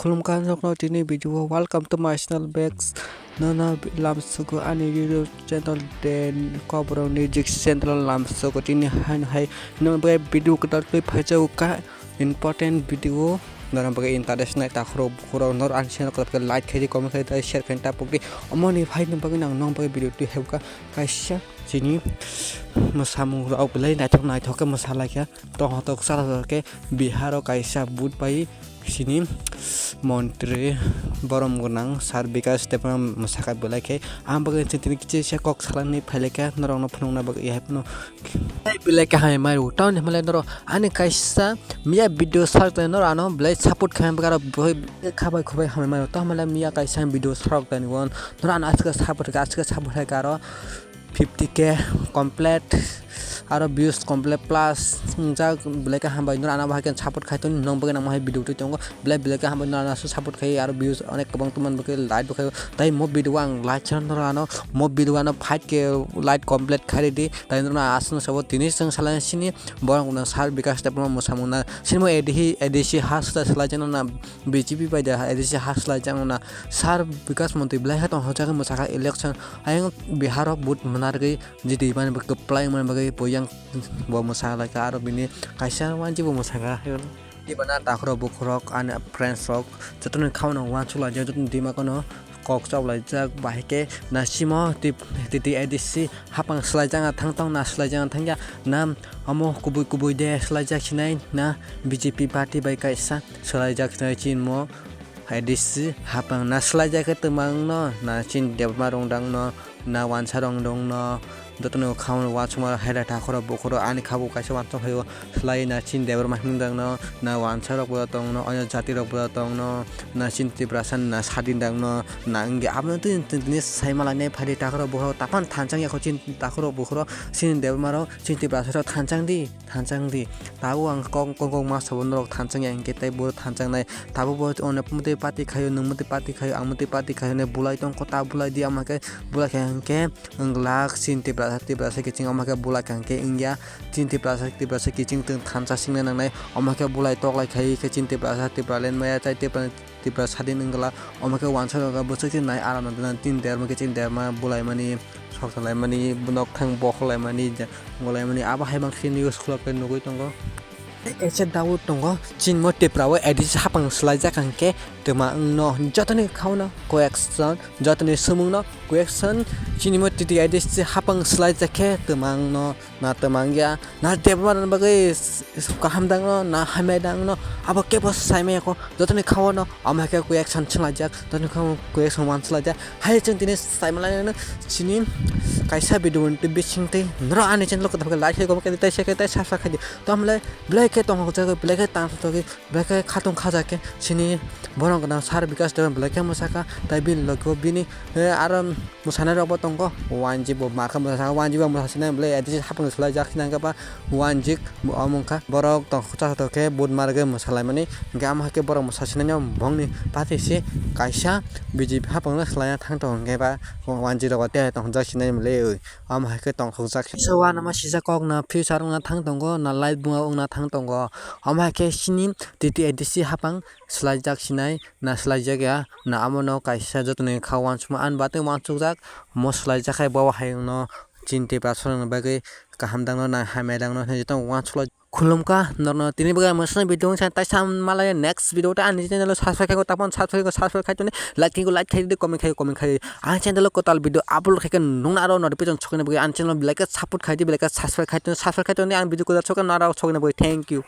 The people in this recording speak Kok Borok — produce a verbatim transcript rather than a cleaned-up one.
Khulumkha nokno tini video o, welcome to my channel back. Nono lamsogo ani YouTube channel den Koborok Music Central lamsogo tini haino hai nokno bagwi video kwtal twi phaijago ka important video norok bagwi interest nai takhorok bukhorok norok ani channel kwtal khe like khaidi comment khaidi share khaidi tapukdi omoni phaini bagwi ang nokno bagwi video twi haibuka kaisa chini mwsamung rok belai naithok naithok khe mwsalaikha. Tongthok toksa tongthok khe Bihar o kaisa but bai sini montri borom gwnang sir Bikash Debbarma mwsakha belai khe. Ang bagwi chwng tini kichisa kok salani phailai kha norokno phunukna bagwi hai phano. Belai khe hamya mai rw tamni hwnle norok ani kaisa miya video sarok tani norok ano belai support khaimani bagwi aro bwhai khabai khubai hamya mai rw tamni hwnle miya kaisa video sarok tani on norok ano aswk support kha aswk support khaikha aro fifty K complete aro views complete plus wngjak belai khe hambai norok ano bahai khe support khai toni nwng bagwi nangma hai video twi tongo belai belai khe hambai norok ano aswk support khai aro views onek kwbang tongmani bagwi like bo khai tei mo video ang like channel norok ano mo video ano five K like complete khai ridi tei norok ano aswk sabo tini chwng salai sini borok no sir Bikash Debbarma mwsamung na sini mo A D C, A D C ha swlai swlai channel na B J P bai da A D C ha swlai channel na sir Bikash Montri belai khe tong hojak mwsakha election ayang Bihar o vote mwnargwi Jiti mani bagwi kwplai mani bagwi bo yang bo mwsa lai kha aro bini kaisa wanji bo mwsa kha. Tei bana takhorok bukhorok ani friends rok jotono khauna uansuk laijak jotono dima kono kok chok laijak bahai khe na simo tip titi A D C hapang swlai jana thang tong na swlai jana thang ya na omo kubui kubui de swlai jak sinai na B J P party bai kaisa swlai jak sinai chinmo. A D C hapang na swlai jak khe twmang no na chini Debbarma rong dang no na wansa rong dong no jotono kha uansukma haida takhorok bukhorok ani kha bo kaisa uansuk phaio swlai na chini Debbarma hinwi dang no na wansa rok bo tong no onya jati rok bo tong no na chini Tiprasa na sadin dang no na wngya abo tini sai malainai phaidi takhorok bukhorok taphano thansa wngya kho chini takhorok bukhorok chini Debbarma rok chini Tiprasa rok thansa wng di thansa wng di tabuk ang kok kok ma sabo norok thansa wngya hinkhe tei bo thansa wngnai. Tabuk bo onek mwtwi party khaio, nwng mwtwi party khaio, ang mwtwi party khaio hinwi bulai tong kho, ta bulai di, ama khe bulai kha hinkhe wng glak chini Tiprasa, Tiprasa kiching, ama khe bulai kha hinkhe wngya chini Tiprasa, Tiprasa kiching thansa singna nangnai, ama khe bulai tok lai khai khe chini Tiprasa, Tipraland maya chai Tipra, Tipra sadin wng glak, ama khe wansa rok bwswk se nai aram nang chini Debbarma kiching Debbarma bulai mani, sok salai mani, nok thang bokhok lai mani, ja-, ngolai mani, abo hai bang khe news khulok khe nugwi tongo. Kaisa doubt tongo, chini mo Tipra o A D C hapang swlai jak hinkhe twma wngno jotoni khauna question, jotoni swmungno question, chini mo T T I D C hapang swlai jak khe twma wngno na twma wngya, na Debbarma bagwi s-, s-, kaham dangno, na hamya dangno, abo kebo saimaya kho, jotoni khaono, omo hai khe question swlai jak, jotoni khaono question uansuk lai jak, hai chwng tini saimalaino chini kaisa video ni bisingtwi norok ani channel o kwtal khe like khe, comment khe, tei share khe, tei subscribe khe di. Tamo le belai khe tongthok jagwi, belai khe tangthok jagwi, belai khe khatong kha jak khe chini borok gwnang sir Bikash Debbarma belai khe mwsa kha, tei bini logi o bini, eh, aro mwsanai rok bo tongo, wanjik bo ma khe mwsa kha, wanjik bo mwsa sinai belai A D C hapang swlai jak sinai khe ba wanjik omo wng kha borok tongthok khe vote ma rwgwi mwsa lai mani, hinkhe amo hai khe borok mwsa sinai no bongni party se kaisa B J P hapang no swlai thang tongo hinkhe ba wanjik rok bo tei tongthok jak sinai mili. Amo hai khe tongthokjak khe. Kaisa uanama sijak kok na future wngna thang tongo, na life wngna thang tongo. Amo hai khe chini T T I D C hapang swlaijak sinai, na swlaijak ya, na amo no kaisa joto ni kha uansukma ani batwi uansukjak, mo swlaijak hai bo hai wngno chini Tiprasa rok ni bagwi kaham dangno na hamya dangno hinwi joto uansukjak. Khulumkha norokno tini bagwi ang mwswkno video wngsa taisa malai next video ta ani channel o subscribe khai tapon subscribe khai subscribe khai toni like khai like khai di comment khai comment khai ang channel o kwtal video upload khai nungna aro notification sokna bagwi ang channel belai khe support khai di belai khe subscribe khai toni subscribe khai toni ang video kwtal sokna aro sokna bagwi thank you.